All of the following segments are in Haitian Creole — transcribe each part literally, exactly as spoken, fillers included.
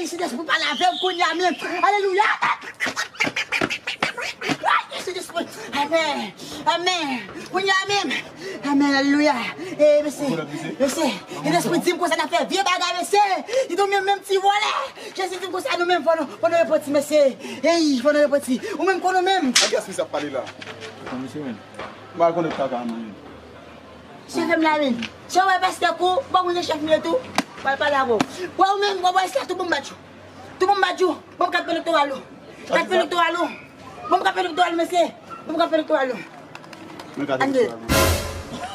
Sentespri pale avè m kounye a menm. Alelouya. Ay, Sentespri. Amèn. Amèn. Kounye a menm. Amèn. Alelouya. E mesye. Mesye. Sentespri di m konsa n ap fè vye bagay, mesye. Li di w menm, menm ti vòlè. Jezi di m konsa nou menm fò nou, fò nou repanti, mesye. Ey, fò nou repanti. Ou menm konnen menm. Ak kiyès misye ap pale la? Konn misye menm. M pa konn kaka a mwen menm. Chèf m la menm. Si w wè pastè kou, bon, mwen se chèf m yo tou. Pral pale avè w. Wè ou menm, wè, wè sa tou bon m bat ou. Tou bon m bat ou. Bon, kat elektoral ou. Kat elektoral ou. Bon, kat elektoral, mesye. Bon, kat elektoral ou. Mwen kat elektoral.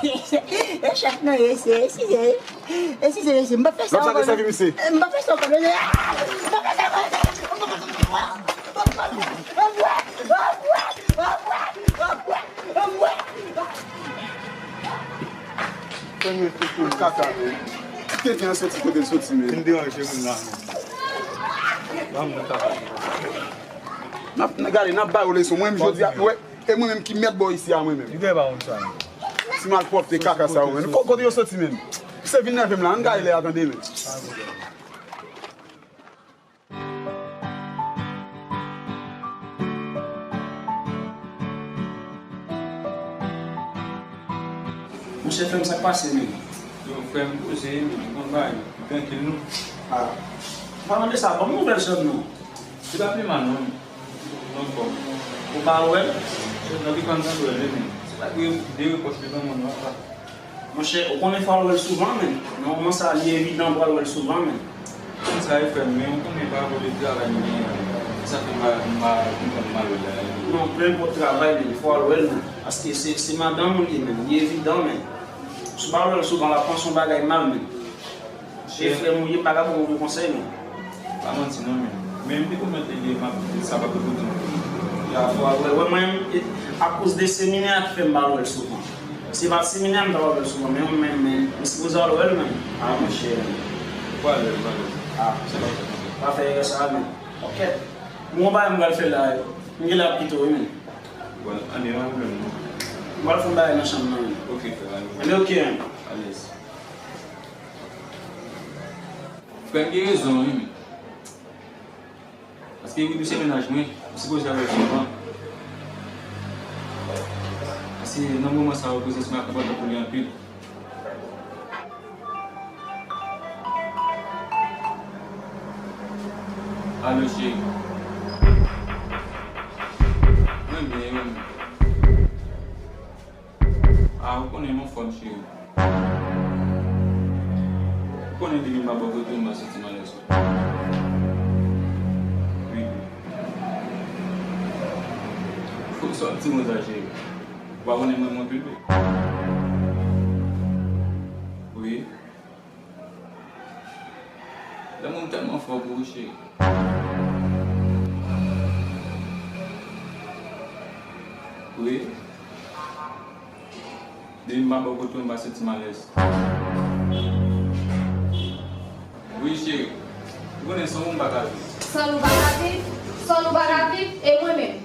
E chèf nan, e se, e si se. E si se, e si. M pa fè sa ankò. M pa fè sa ankò. M pa fè sa ankò. Kaka, men. Tenten an soti kote l soti, men. Vin deranje moun nan, men. Ban moun kaka. N ap, n ap gade, n ap ba yo leson. Mwen menm, jodi a, wè, e mwen menm ki mèt bò isi a, mwen menm. Li gen pa moun sa, men. Ti malpwòpte kaka sa, mwen. Ko-, kote yo soti, menm? Se vin nève m la, ann gade lè a, tande, men. Monchè, frè m, sa k pase, menm? Yo, frè m, poze, menm, m konn bagay, m trankil, non. Ah. M pa mande sa, ban m nouvèl jèn, non. Se pa pi mal, non. Non, bon. Ou pa wè l? Non, ki konn wè l, menm. Se pa de, de repwòch li ban mwen, non, apa. Monchè, ou konnen fò w al wè l souvan, menm. Nan moman sa a, li evidan pou w al wè l souvan, menm. Konn sa e frè m, men ou konnen pa rapò de travay m genyen an, sa fè m pa, m pa kontan m al wè l la. Non, pe enpòt travay, menm, fò w al wè l, menm. Paske se, se madanm ou li ye, menm. Li evidan, menm. Si w pa al wè l souvan, l ap panse yon bagay mal, menm. E frè m ou ye, m pa ka ba w move konsèy, non. Pa manti, non, men. Men m te pwomèt li, m ap, sa p ap repoze m. Ya, fò w al wè, wè, mwen, e, akoz de seminè a ki fè m pa al wè l souvan. Si se pa t seminè a, m ta pral wè l souvan, men, men, men, m sipoze al wè l, men. A, monchè. Pral wè l, pral wè l. A. Sa p ap fèt ankò. Pa fè erè sa a, men. Ok. Bon, bagay m pral fè la, m gen la ap kite w, wi, men. Bon, anben, pa pwoblèm, non. M pral fè yon bagay nan chanm nan, men. Ok, frè, anben. Anben, ok, men. Alèz. Frè m gen rezon, wi, men. Paske Widou se mennaj mwen, m sipoze al wè l souvan. Paske nan moman sa yo, prezans mwen ap enpòtan pou li anpil. Alo, cheri. Mwen byen, e ou menm? A, ou konnen m anfòm, cheri. Ou konnen depi m pa bò kote w, m pa santi m alèz. Wi. Fòk sòti konsa, cheri. Ou pa konnen m renmen w anpil vre. Wi. Lanmou m tèlman fò pou ou, cheri. Wi. Depi m pa bò kote w, m pa santi m alèz. Wi, cheri. Ou konnen san ou m pa ka viv. San nou pa ka viv? San nou pa ka viv? E mwen menm?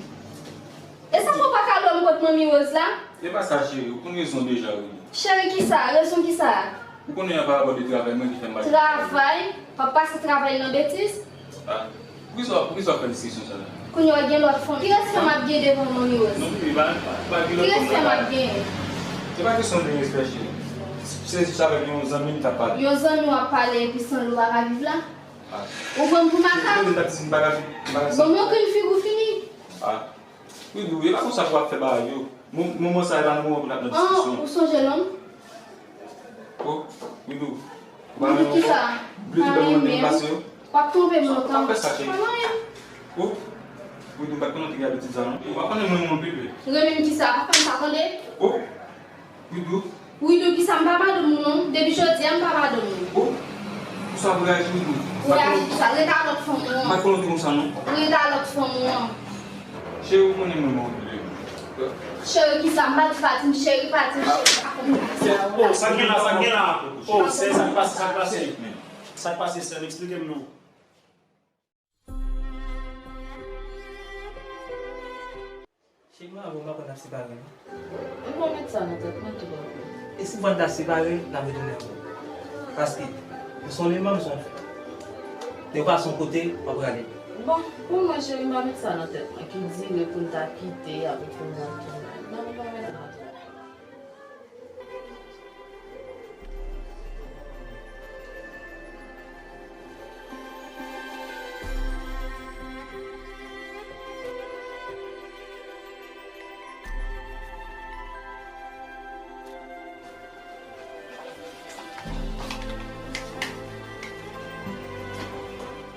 E sa fè w pa ka lwe m kot Manmi Rose la? E pa sa, cheri. Ou konn rezon deja, wi. Cheri, kisa? Rezon kisa? Ou konnen yon parabòl de travay mwen ki fè m pa... Travay? W ap pase travay nan betiz? A. Poukisa, poukisa w ap fè diskisyon sa la? Kounye a w gen lòt fanm. Ki respè m ap gen devan Manmi Rose? Non, pipi, pa, pa, pa gen lòt fanm la. Ki respè m ap gen? Se pa kesyon de respè, cheri. Se jis avèk yon zanmi m t ap pale. Yon zanmi w ap pale epi san li w pa ka viv la? A. Ou pran m pou makak? Ou konn m t ap di m pa ka, m pa ka... Bon, men ou konn figi w fini. A. Widou, e pa konsa pou w ap fè bagay yo. Mo-, moman sa, e pa moman pou n ap nan diskisyon. An, ou sonje non m? O, Widou. Ou pa renmen m ankò? Bliye tout bagay mwen te pase yo. W ap twonpe m lontan. Pa fè sa, cheri. Pa manyen m. O, Widou, m pa t konnen w te gen abitid sa non. Ou pa konnen mwen renmen w anpil vre. Renmen m kisa? Pa fè m sa tande. O, Widou. Widou, kisa? M pa madanm ou non. Depi jodi a, m pa madanm ou. O, ou sa pou reyaji, Widou. Ou reyaji pou sa? Rete a lòt fanm ou an. M pa t konnen w te konsa non. Rete a lòt fanm ou an. Cheri, ou konnen mwen renmen w anpil. Cheri, kisa? M pa di pa di m cheri, pa di m cheri, pa konn sa. O, sa k gen la, sa k gen la? O, sè, sa k pase, sa k pase? Sa k pase, sè, eksplike m non. Cheri, mwen avè w pa konn ap separe non. Ou pa met sa nan tèt mwen tou, papa. E si m konn ta separe, n ap retounen ankò. Paske, m se yon leman, m se yon frè. Yo pase yon kote, w ap rale. Bon, pou mwen, cheri, m pa met sa nan tèt mwen, ki dire pou n ta kite, apre pou n al tounen. Non, m pa met sa nan tèt mwen.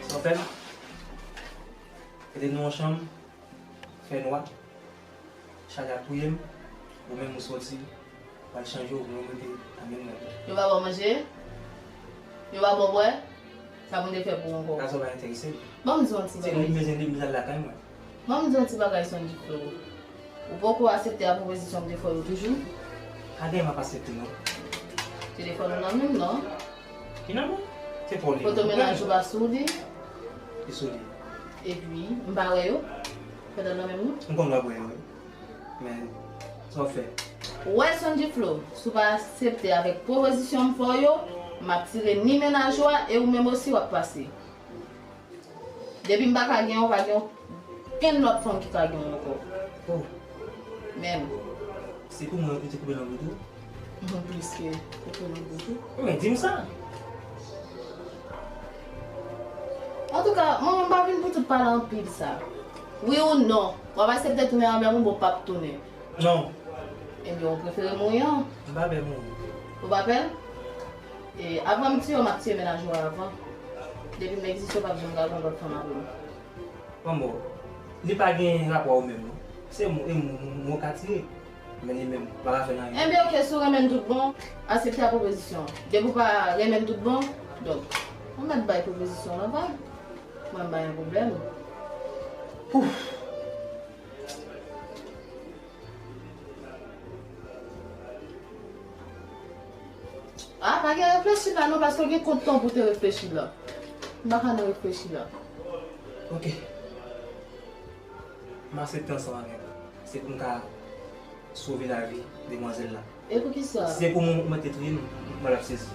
Sa w fè m? Mete nou ansanm, fè nwa, chalè ap touye m, ou menm ou soti, w al chanje, ou menm ou rete nan menm nèg la. Yo pa ba w manje? Yo pa ba w bwè? Sa pou m te fè pou ou ankò? Gazon pa enterese m. Ban m di w yon ti bagay. Se li m bezwen, li m bezwen al lakay mwen. Ban m di w yon ti bagay, Sandy Flo. Ou poko aksepte a pwopozisyon m te fè w yo toujou? Pa gen m ap aksepte non. Telefòn ou nan men m non? Ki nan men? Se pa w li. Foto mennaj ou pa sou li? Li sou li. Epi, m pa wè yo? Fè nan men m non? M konn w ap wè yo wi. Men, sa w fè? Wè Sandy Flo, si w pa aksepte avèk pwopozisyon m fè w yo, m ap tire ni mennaj ou a e ou menm osi w ap pase. Depi m pa ka gen w, pa gen okenn lòt fanm ki ka gen w ankò. Oh. Menm. Se pou mwen yo te koupe nan bout ou? Mwen plis ke koupe nan bout ou. Men di m sa. Antouka, mwen menm pa vin pou tout pale anpil sa. Wi ou non, w ap aksepte tounen avè m oubyen w p ap tounen. Non. Ebyen, ou prefere mouri an? M pa pè mouri. Ou pa pè l? E, avan m tiye w, m ap tiye mennaj ou a avan. Depi m egziste, w p ap janm ka gen lòt fanm apre m. Manbo, li pa gen rapò a ou menm, non. Se mwen, e mwen, mwen, mwen ka tiye. Men li menm, pa ka fè l anyen. Enben, oke, si w renmen l tout bon, aksepte a pwopozisyon. Depi w pa renmen l tout bon, donk, ou mèt bay pwopozisyon w lan vag. Mwen, m pa gen pwoblèm. Ouf! Ah, pa gen reflechi la non, paske gen kont tan pou te reflechi la. M pa ka nan reflechi la. Ok. M aksepte ansanm avèk ou. Se pou m ka sove lavi demwazèl la. E poukisa? Si se pou mwen, mwen te touye l, mwen ap sezi.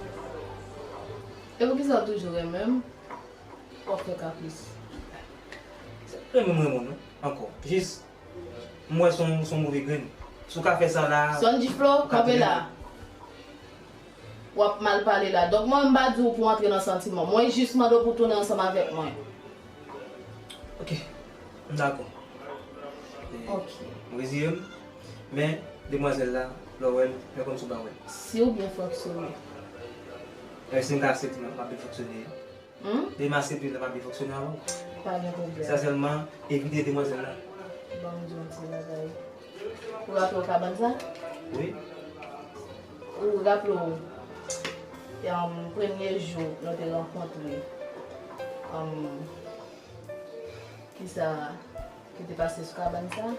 E poukisa w toujou renmen m? W ap fè kapris. Se renmen m renmen w non, ankò. Jis, m wè se yon, se yon move grenn. Si w ka fè sa la, Sandy Flo, kanpe la. W ap mal pale la. Donk, mwen, m pa di w pou w antre nan santiman. Mwen jis mande w pou w tounen ansanm avèk mwen. Ok. M dakò. E, ok. M reziye m. Men, demwazèl la, lè w wè l, fè kòmsi w pa wè l. Si w byen fonksyone. E si m ka aksepte, m ap byen fonksyone. Hmm? Demen aksepte, l ap byen fonksyone avè w. Pa gen pwoblèm. Sa sèlman, evite demwazèl la. Ban m di w yon ti bagay. Ou raple w kabann sa? Wi. Ou raple w, um, premye jou nou te rankontre, um, kisa ki te pase sou kabann sa?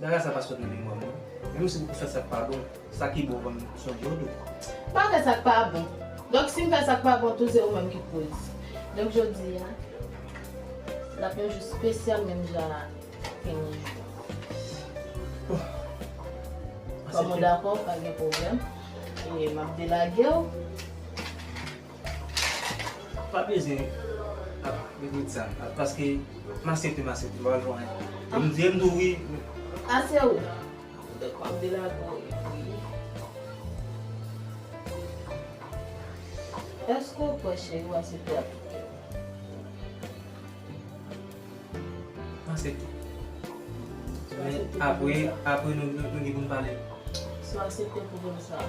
Bagay sa pa sot nan memwa mwen. Menm si ou fè sa k pa bon, sa ki bon ban m sonje w tou. Pa fè sa k pa bon. Donk, si m fè sa k pa bon tou, se ou menm ki koz. Donk, jodi a, l ap yon jou espesyal menm jan a premye jou. Kòm ou dakò, pa gen pwoblèm. E m ap delage w. Pa bezwen ap repete sa, paske m aksepte, m aksepte, m pa pral fè anyen. M di, m di w wi. Ase ou. Donk, m ap delage w epi. Èske w kwè cheri w aksepte ak tout kè w? M aksepte. Men apre, apre nou, nou, nou gen pou n pale. Si w aksepte pwoblèm sa a.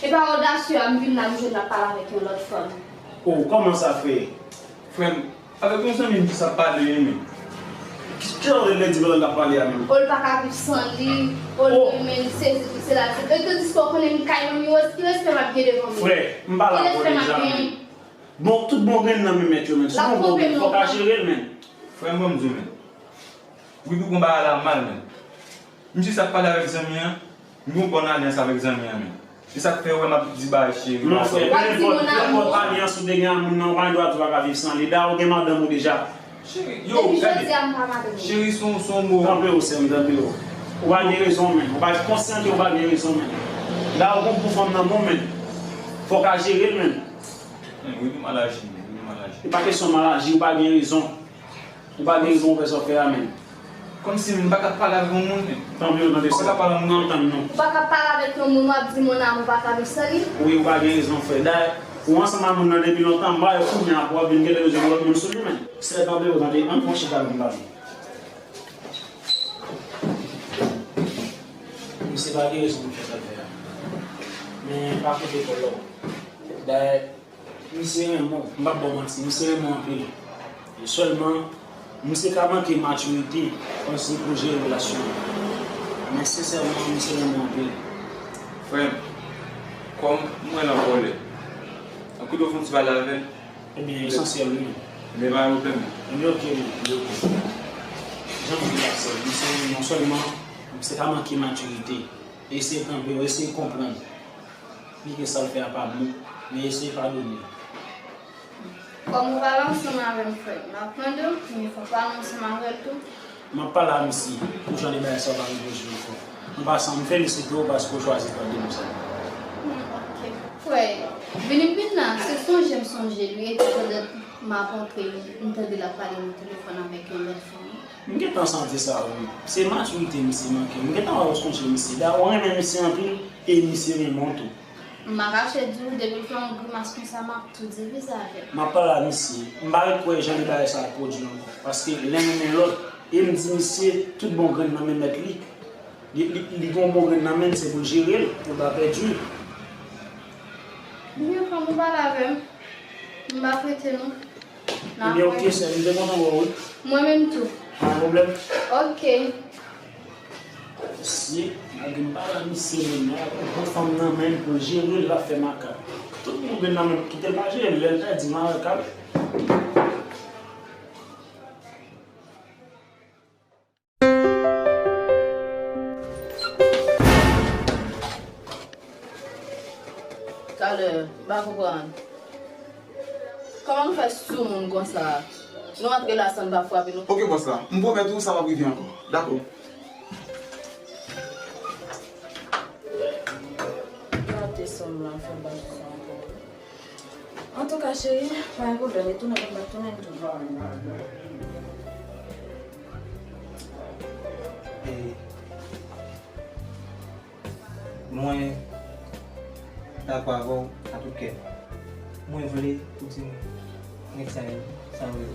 E pa odasye a m vin la, m jwenn l ap pale avèk yon lòt fanm. Oh, kòman sa, frè? Frè m, avèk yon zanmi m ki sa pale, wi, men. Ki, ki jan w te vle di pandan l ap pale a menm? Oh, l pa ka viv san li, oh, l renmen l, sezi, tout se la. E tandis ke w konnen m kay manmi w, ki respè m ap gen devan moun? Frè, m pa la pou deja, men. Bon, tout bon grenn nan men mèt yo, men. Si w bon grenn, fò w ka jere l, men. Frè m, ban m di w, men. Widou gon bagay la mal, men. Misye sa ap pale avèk zanmi an, li gon bòn alyans avèk zanmi an, men. Se sa k fè ou wè m ap di bagay cheri. Non, frè, w ap di mon amour. Nenpòt alyans ou te gen ak moun nan, ou pa gen dwa di w pa ka viv san li. Dayè, ou gen madanm ou deja. Cheri, yo, depi gade. Jodi a, m pa madanm ou. Cheri, se yon, se yon mo. Tanpri w, sè m, tanpri w. Ou pa gen rezon, men. Ou pa konsyan ke ou pa gen rezon, men. Dayè, ou konn pou fanm nan bon, men. Fò w ka jere l, men. Men, Widou mal aji, men. Widou mal aji. E pa kesyon mal aji, ou pa gen rezon. Ou pa gen rezon pou fè sa w fè a, men. Kòmsi, men, m pa ka pale avèk yon moun, men. Tanpri w, tande sa. M pa ka pale avèk yon moun, non. Ou pa ka pale avèk yon moun, w ap di mon amour pa ka viv san li? Wi, ou pa gen rezon, frè. Dayè, ou ansanm ak moun nan depi lontan, m pa wè kounye a pou w ap vin gentan bezwen lòt moun sou li, men. Sè, tanpri w, tande, ann pran chita pou n pale. Misye pa gen rezon pou fè sa l fè a. Men, pa koute kòlè w. Dayè, misye renmen w, m p ap ba w manti, misye renmen w anpil. E sèlman, misye ka manke matirite, kòmsi pou jere relasyon an. Men sensèman, misye renmen w anpil. Frè m, kòm m wè l an kòlè, an koute w fè yon ti pale avè l. Ebyen, esansyèl, wi, men. Ebyen, pa gen pwoblèm. Ebyen, oke, wi. Ebyen, oke. Jan m di la, sè, misye renmen w sèlman, misye ka manke matirite. Eseye kanpe w, eseye konprann. Li ke sa l fè a pa bon, men eseye padone l. Kòm ou pale ansanm avè m, frè, m ap tande w, men fò w pale ansanm avè l tou. M ap pale a misye pou jan de bagay sa yo pa repwodui ankò. An pasan, m felisite w paske w chwazi tande m sa. Hmm, oke. Frè, vini m vin la, se sonje m sonje li, epi pandan m ap antre, m tande l ap pale nan telefòn avèk yon lòt fanm. M gentan santi sa, wi. Se matirite misye manke. M gentan wè w sonje misye. Dayè, ou renmen misye anpil, e misye renmen w tou. M pa kache di w, depi l fè yon grimas konsa, m ap tou divize avè l. M ap pale a misye. M pa ret kwè jan de bagay sa ap pwodui ankò. Paske len renmen lòt. E m di misye, tout bon grenn nan men mèt li. Li, li, li gen yon bon grenn nan men l, se pou l jere l, pou l pa pèdi l. Byen, kòm ou pale avè m, m pa prete non. Ebyen, oke, sè, m te kontan wè w, wi. Mwen menm tou. Pa gen pwoblèm. Oke. Si, malgre m pa la, misye menm, yon fanm nan menm pou l jere l, l ap fè makak. Tout moun gen nan menm, kite l pa jere l, lè l pèdi makak. Talè, m pa konprann. Kòman nou fè sou moun konsa? Nou antre la san n pa frape nou? Oke, bòs la. M pwomèt ou, sa p ap rive ankò. Dakò. Gade sè m la fè bagay sa ankò. Antouka, cheri, pa gen pwoblèm. E tounen, m ap tounen tou. E, Mwen dakò avè w a tout kè. Mwen vle ou di m nèg sa yo, sa yo ye.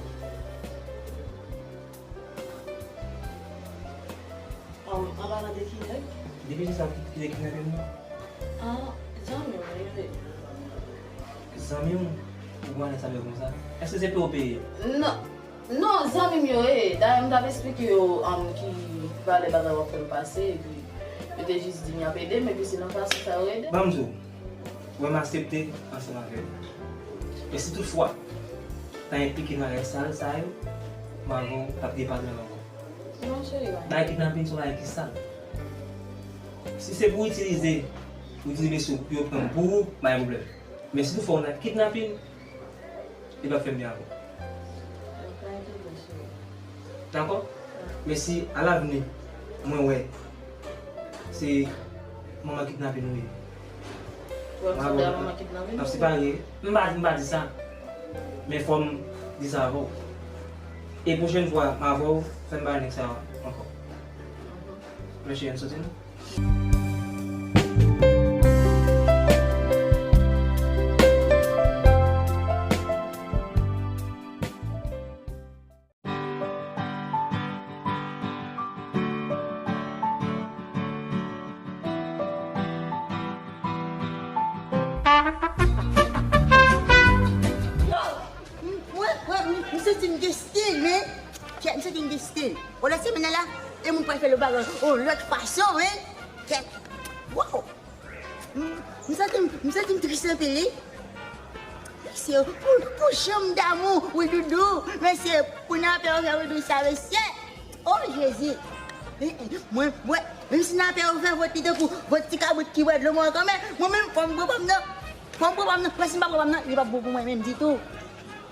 An, an palan de ki nèg? De ki sa ki, ki te kidnape m nan? An, zanmi w li ye. Zanmi w? Ou konn sa yo konsa? Èske se pou yo peye? Non. Non, zanmi m yo ye. Dayè, m t ap esplike yo, um, ki valè bagay w ap fè m pase, epi yo te jis di m y ap ede m, epi se nan fason sa yo ede m. Ban m di w, wè m aksepte ansanm avè w. E si toutfwa, ta enplike nan bagay sal sa yo, m avè w t ap gen padon ankò. Non, cheri, wè. Bagay kidnapin se yon bagay ki sal. Si se pou itilize, pou itilize mesye w pou yo pran m pou ou, pa gen pwoblèm. Men si toutfwa w nan kidnapin, li p ap fè m byen ankò. Dakò? Men si alavni, mwen wè se manman kidnapin ou ye. Ou ap separe? M pa, m pa di sa. Men fò m di sa avè w. E pwochèn fwa m avè w, fè m pa nèg sa ankò. Mèsi, ann soti non. Yo, m, mwen, mwen, m, m santi m gen stil, men. Kèt, m santi m gen stil. Bon, nan semèn nan la, e moun pral fè lòt bagay, yon lòt fason, men. Kèt. Wow! M, m santi m, m santi m tris anpil, wi. Mesye, pou, pou jan m damou, wi, doudou. Mesye, pou n ap fè, fè, wi, doudou sa, mesye. Oh Jezi! Eh, eh, mwen, mwen, menm si n a pè yo fè vòt li tankou vòt ti kabrit ki bwè dlo mwen kanmenm, mwen menm fò m pran pa m nan. Fò m pran pa m nan. Paske si m pa pran pa m nan, li p ap bon pou mwen menm ditou.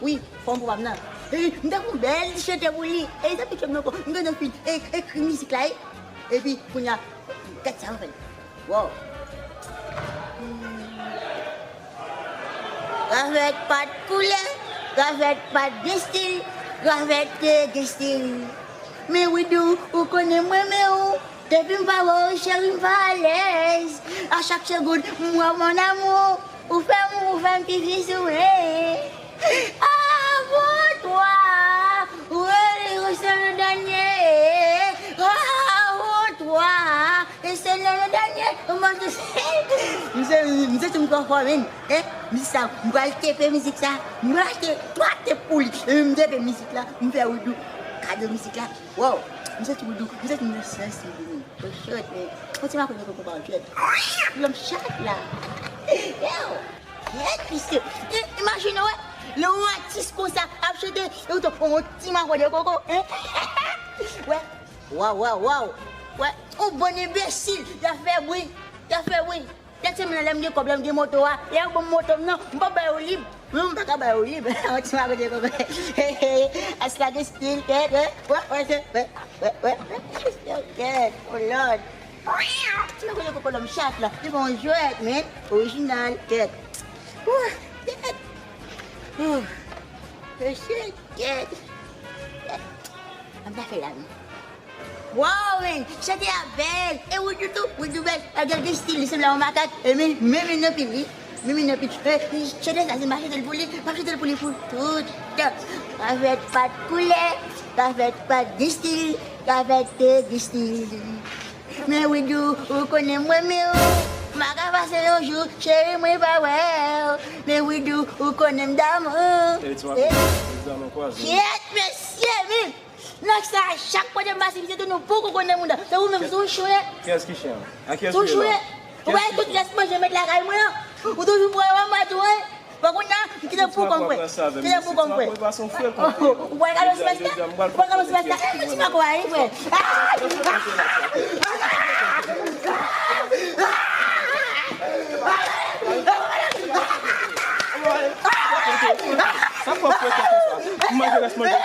Wi, fò m pran pa m nan. Eh, m te fè yon bèl ti chante pou li. E sa pitit mwen ko, m gen nan fin e, ekri mizik la, e. Epi, kounye a, gad sa yo fè. Wow. Ravèt pa t koulè, Ravèt pa t gen stil, Ravèt te gen stil. Men Widou, ou konnen mwen renmen w. Depi m pa wè w, cheri, m pa alèz. A chak segonn, m wè w, mon amour. Ou fè m, ou fè m pipi sou mwen. Avan twa, ou rele, ou se le dènye. Avan twa, e se le, le dènye. Mwen, m se, m se ti m twò fò, men. Eh, mizik sa, m pral tepe mizik sa. M pral achte twa tep pou li. E m tepe mizik la, m fè Widou kado mizik la. Wow, m santi Widou, m santi m nan sans li vini. Oh shit, men. Yon ti makonnen koko pa w jwèt. Lòm chat la. Yo, kèt, mesye. I-, imajine, wè, lè yon atis konsa ap chante, e ou tonbe yon ti makonnen koko, hein? Wè, waw, waw, waw. Wè, yon bann enbesil, y ap fè bri, y ap fè bri. Tèt semèn nan, lè m gen kòb, lè m gen moto a, lè yo ban m moto m nan, m p ap ba yo lib. Non, m pa ka ba yo lib. Yon ti makonnen koko. Hey, hey, atis la gen stil, kèt, wè, wè, wè, wè, wè, wè, wè, kèt, oh Lord. Ti makonnen koko lòm chat la, li pa yon jwèt, men, orijinal, kèt. Wouh, kèt. Wouh, mesye, kèt. Kèt. An ta fè la, men. Wow, men, chante a bèl. E Widou tou, Widou bèl. Gade, gade stil li, sanble a yon makak. E men, men, men, nan pil, wi. Men, men, nan pil. E, chante sa, se m ap chante l pou li, m ap chante l pou li pou tout tan. Ravèt pa t koulè, Ravèt pa t gen stil, Ravèt te gen stil. Men Widou, ou konnen mwen renmen w. M pa ka pase yon jou, cheri, mwen pa wè w. Men Widou, ou konnen m damou. E ti makonnen, egzamen kwaze. Kèt, mesye, men. Nèg sa, chak kote m pase, misye tounen pou kou konnen moun nan. Se ou menm, se ou chouye. Qui est qui chien? À qui est-ce que tu es là? Ou wè tout rès manje met lakay mwen an. Ou toujou pran yo anba tou, hein? Bon, kounye a, m kite pou kòm kwè. Kite pou kòm kwè. Ou pral gade sou pasta? Ou pral gade sou pasta? Eh, ti mako a, wi, frè. Sa fò fè konsa. M manje rès manje.